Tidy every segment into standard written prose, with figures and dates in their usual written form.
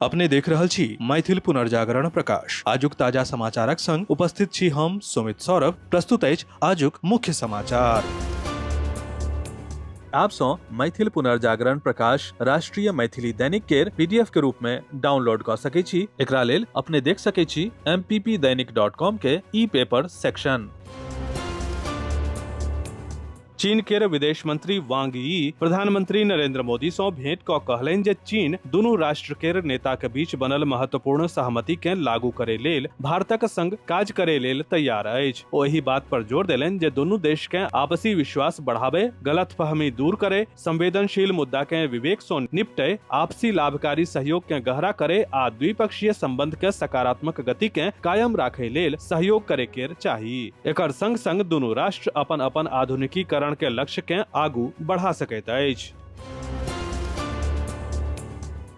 अपने देख रहल छी मैथिल पुनर्जागरण प्रकाश। आजुक ताजा समाचारक संग उपस्थित छी हम सुमित सौरभ। प्रस्तुत अछि आजुक मुख्य समाचार। आप सँ मैथिल पुनर्जागरण प्रकाश राष्ट्रीय मैथिली दैनिक केर पीडीएफ के रूप में डाउनलोड कऽ सकै छी। एकरा लेल अपने देख सकै छी mppdainik.com के ई पेपर सेक्शन। चीन केर विदेश मंत्री वांग यी प्रधानमंत्री नरेंद्र मोदी सँ भेंट कऽ कहलनि जे चीन दुनू राष्ट्र केर नेताक बीच बनल महत्वपूर्ण सहमति केँ लागू करय लेल भारतक संग काज करय लेल तैयार अछि। ओ एहि बात पर जोर देलनि जे दुनू देश केँ आपसी विश्वास बढ़ाबय, गलतफहमी दूर करय, संवेदनशील मुद्दा केँ विवेक सँ निपटय, आपसी लाभकारी सहयोग केँ गहरा करय आ द्विपक्षीय संबंध केँ सकारात्मक गति केँ कायम राखय लेल सहयोग करय केर चाही। एकर संग-संग दुनू राष्ट्र अपन-अपन आधुनिकीकरण के लक्ष्य केँ आगू बढ़ा सकैत अछि।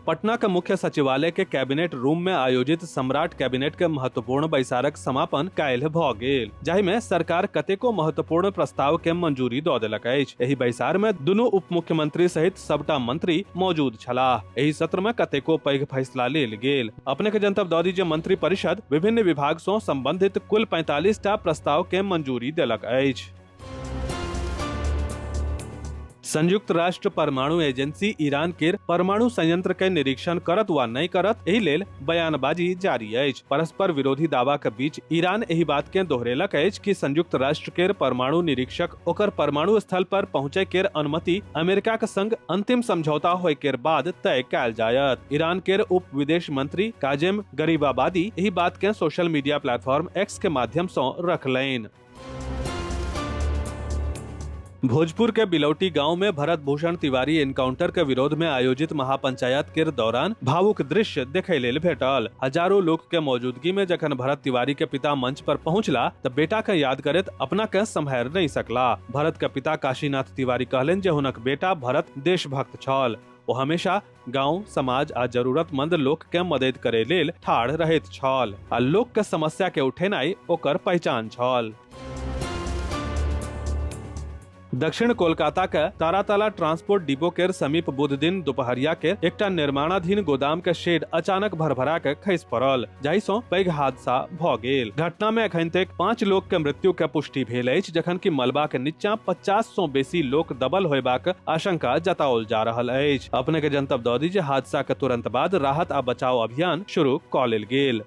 पटना के मुख्य सचिवालय के कैबिनेट रूम में आयोजित सम्राट कैबिनेट के महत्वपूर्ण बैसारक समापन काल्हि भऽ गेल, जाहि में सरकार कतेको महत्वपूर्ण प्रस्ताव के मंजूरी दऽ देलक अछि। एहि बैसार में दुनू उप मुख्यमंत्री सहित सबटा मंत्री मौजूद छलाह। एहि सत्र में कतेको पैघ फैसला लेल गेल। अपने के जनतब दऽ दी जे मंत्री परिषद विभिन्न विभाग सँ संबंधित कुल 45 टा प्रस्ताव के मंजूरी देलक अछि। संयुक्त राष्ट्र परमाणु एजेंसी ईरान केर परमाणु संयंत्र के निरीक्षण करत वा नहि करत, एहि लेल बयानबाजी जारी अछि। परस्पर विरोधी दावा के बीच ईरान एहि बात के दोहरेलक अछि कि संयुक्त राष्ट्र केर परमाणु निरीक्षक ओकर परमाणु स्थल पर पहुंचय केर अनुमति अमेरिका के संग अंतिम समझौता होय केर बाद तय कयल जायत। ईरान केर उप विदेश मंत्री काजेम गरीबाबादी एहि बात के सोशल मीडिया प्लेटफॉर्म एक्स के माध्यम सँ रखलनि। भोजपुर के बिलौटी गांव में भरत भूषण तिवारी एनकाउंटर के विरोध में आयोजित महापंचायत के दौरान भावुक दृश्य देखे लेल भेटल। हजारों लोग के मौजूदगी में जखन भरत तिवारी के पिता मंच पर पहुंचला त बेटा के याद करैत अपना के सम्हार नहीं सकला। भरत के पिता काशीनाथ तिवारी कहलनि जे हुनक बेटा भरत देशभक्त छल। ओ हमेशा गांव, समाज आ जरूरतमंद लोक के मदद करे लेल ठाढ़ रहैत छल आ लोक के समस्या के उठेनाइ ओकर पहचान छल। दक्षिण कोलकाता के तारातला ट्रांसपोर्ट डिपो के समीप बुध दिन दोपहरिया के एकटा निर्माणाधीन गोदाम के शेड अचानक भरभरा के खसि पड़ल, जाहि सँ पैघ हादसा भ गेल। घटना में एखन तक 5 लोक के मृत्यु के पुष्टि भेल अछि, जखन कि मलबा के नीचा 50 सँ बेसी लोक दबल होयबाक आशंका जताओल जा रहल अछि। अपने के जनतब दऽ दी जे हादसा के तुरंत बाद राहत आ बचाव अभियान शुरू कऽ लेल गेल।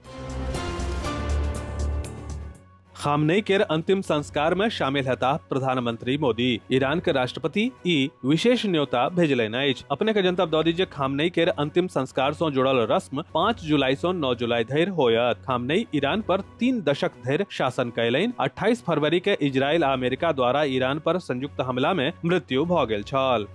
खामनेई केर अंतिम संस्कार में शामिल हेताह प्रधानमंत्री मोदी। ईरान के राष्ट्रपति ई विशेष न्योता भेजलनि अछि। अपने के जनतब दऽ दी जे खामनेई केर अंतिम संस्कार सँ जुड़ल रस्म 5 जुलाई सँ 9 जुलाई धरि होयत। खामनेई ईरान पर 3 दशक धरि शासन कयलनि। 28 फरवरी के इजरायल आ अमेरिका द्वारा ईरान पर संयुक्त हमला में मृत्यु भऽ गेल छल।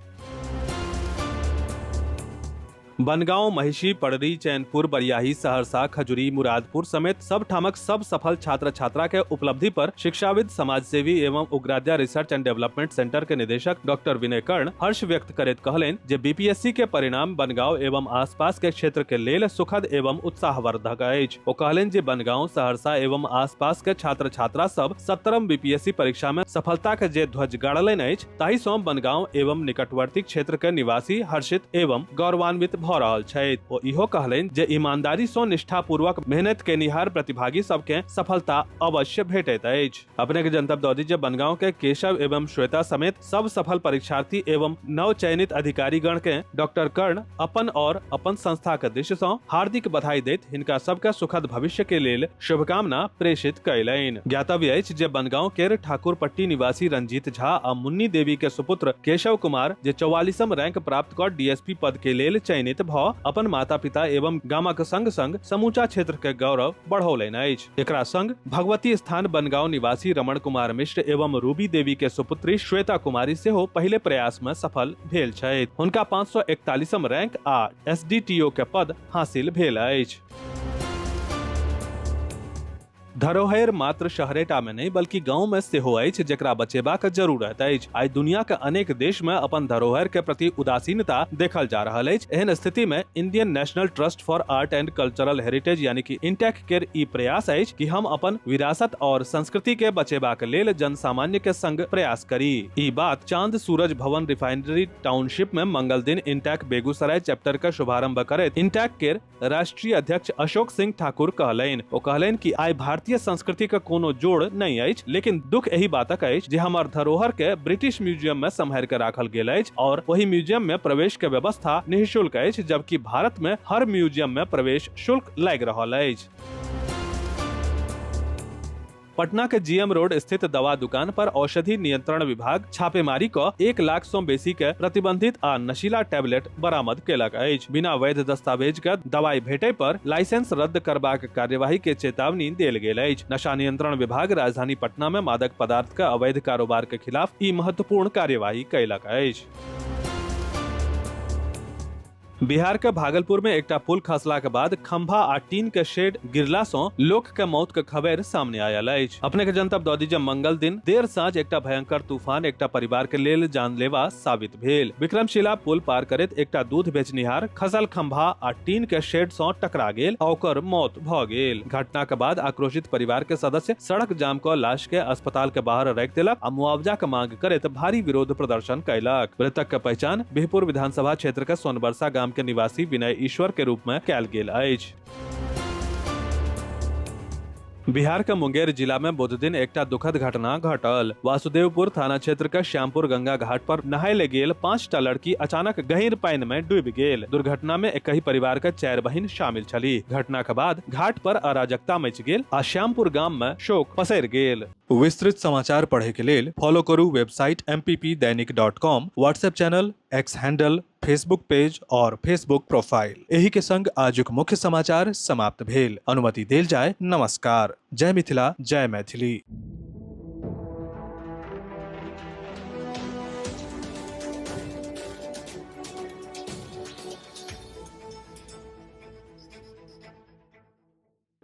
बनगांव, महिषी, पड़री, चैनपुर, बरियाही, सहरसा, खजुरी, मुरादपुर समेत सब ठामक सब सफल छात्र छात्रा के उपलब्धि पर शिक्षाविद, समाजसेवी एवं Ugradya research and development centre के निदेशक डॉक्टर विनय कर्ण हर्ष व्यक्त करैत कहलनि जे बीपीएससी के परिणाम बनगांव एवं आसपास के क्षेत्र के लेल सुखद एवं उत्साहवर्धक अछि। ओ कहलनि जे बनगांव, सहरसा एवं आसपास के छात्र छात्रा सब 17म बीपीएससी परीक्षा में सफलता के जे ध्वज गाड़लनि अछि, ताहि सँ बनगांव एवं निकटवर्ती क्षेत्र के निवासी हर्षित एवं गौरवान्वित भऽ रहल छथि। ओ इहो कहलनि जे ईमानदारी सँ निष्ठापूर्वक मेहनत केनिहार प्रतिभागी सबके सफलता अवश्य भेटैत अछि। अपने के जनतब दऽ दी जे बनगांव के केशव एवं श्वेता समेत सब सफल परीक्षार्थी एवं नव चयनित अधिकारीगण के डॉक्टर कर्ण अपन और अपन संस्था के दिश सँ हार्दिक बधाई दैत हिनका सबके सुखद भविष्य के लेल शुभकामना प्रेषित कयलनि। ज्ञातव्य अछि जे बनगांव केर ठाकुरपट्टी निवासी रंजीत झा आ मुन्नी देवी के सुपुत्र केशव कुमार जे 44म रैंक प्राप्त कऽ डीएसपी पद के लेल चयनित भऽ अपन माता-पिता एवं गामक संग-संग समूचा क्षेत्र के गौरव बढ़ौलनि अछि। एकरा संग भगवती स्थान बनगांव निवासी रमण कुमार मिश्र एवं रूबी देवी के सुपुत्री श्वेता कुमारी सेहो पहिले प्रयास में सफल भेल छथि। हुनका 541म रैंक आ एसडीटीओ के पद हासिल भेल अछि। धरोहर मात्र शहरेटा में नहि बल्कि गांव में सेहो अछि, जेकरा बचेबाक जरूरत अछि। आइ दुनिया के अनेक देश में अपन धरोहर के प्रति उदासीनता देखल जा रहल अछि। एहन स्थिति में Indian National Trust for Art and Cultural Heritage यानी कि इंटैक केर ई प्रयास अछि कि हम अपन विरासत और संस्कृति के बचेबाक लेल जनसामान्य के संग प्रयास करी। ई बात चांद सूरज भवन रिफाइनरी टाउनशिप में मंगल दिन इंटैक बेगूसराय चैप्टर के शुभारंभ करैत इंटैक केर राष्ट्रीय अध्यक्ष अशोक सिंह ठाकुर कहलनि। ओ कहलनि कि आइ भारतीय संस्कृति के कोनो जोड़ नहि अछि, लेकिन दुख एहि बातक अछि जे हमर धरोहर के ब्रिटिश म्यूजियम में सम्हारि के राखल गेल अछि और ओहि म्यूजियम में प्रवेश के व्यवस्था निःशुल्क अछि, जबकि भारत में हर म्यूजियम में प्रवेश शुल्क लागि रहल अछि। पटना के जीएम रोड स्थित दवा दुकान पर औषधि नियंत्रण विभाग छापेमारी क 1 लाख सं बेसी के प्रतिबंधित आ नशीला टैबलेट बरामद केलक अछि। बिना वैध दस्तावेज के दवाई भेटै पर लाइसेंस रद्द करबाक कार्यवाही के चेतावनी देल गेल अछि। नशा नियंत्रण विभाग राजधानी पटना में मादक पदार्थ के अवैध कारोबार के खिलाफ ई महत्वपूर्ण कार्यवाही कयलक अछि। बिहार के भागलपुर में एकटा पुल खसला के बाद खंभा आ टीन के शेड गिरला सं लोक के मौत के खबर सामने आयल अछि। अपने के जनतब दऽ दी जे मंगल दिन देर साँझ एकटा भयंकर तूफान एकटा परिवार के लेल जानलेवा साबित भेल। विक्रमशिला पुल पार करैत एकटा दूध बेचनिहार खसल खंभा आ टीन के शेड सं टकरा गेल आ ओकर मौत भऽ गेल। घटना के बाद आक्रोशित परिवार के सदस्य सड़क जाम क लाश के अस्पताल के बाहर राखि देलक आ मुआवजा के मांग करैत भारी विरोध प्रदर्शन कयलक। मृतक के पहचान बिहपुर विधानसभा क्षेत्र के सोनबरसा गाम के निवासी विनय ईश्वर के रूप में कयल गेल अछि। बिहार के मुंगेर जिला में बुध दिन एकटा दुखद घटना घटल। वासुदेवपुर थाना क्षेत्र के श्यामपुर गंगा घाट पर नहाय ले गेल 5टा लड़की अचानक गहीर पानि में डूबि गेल। दुर्घटना में एकहि परिवार के 4 बहिन शामिल छली। घटना के बाद घाट पर अराजकता मचि गेल आ श्यामपुर गाम में शोक पसरि गेल। विस्तृत समाचार पढ़े के लेल फॉलो करू website mppdainik.com, WhatsApp channel, X handle, Facebook page और फेसबुक प्रोफाइल। एही के संग आजुक मुख्य समाचार समाप्त भेल। अनुमति देल जाय। नमस्कार। जय मिथिला, जय मैथिली।